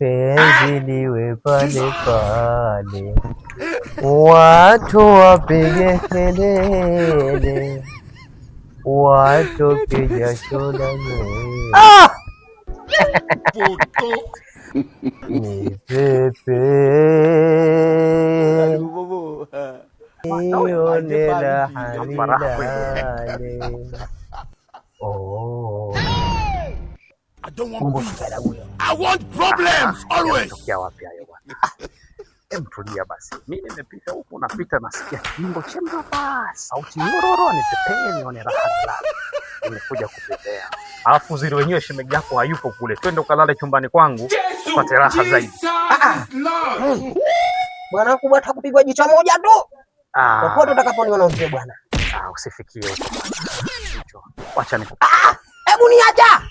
Penzi liwe pale pale, watu wapige kelele, watoke jasho la nywele. Ni pepe nione raha nilale. Oh. I don't want peace. I want problems always. Tokea wapi hayo bwana? Hem, tulia basi. Mimi nimepita huku napita nasikia kiimbo chembamba, sauti nyororo, nipepee nione raha nilale. Nimekuja kupepea. Alafu uzuri wenyewe shemeji yako hayupo kule. Twende ukalale chumbani kwangu upate raha zaidi. Bwana kubwa, takupigwa jicho moja tu. Ah, Popote utakaponiona mzee bwana. ah, usifikie huko bwana. Wacha niku Hebu niacha.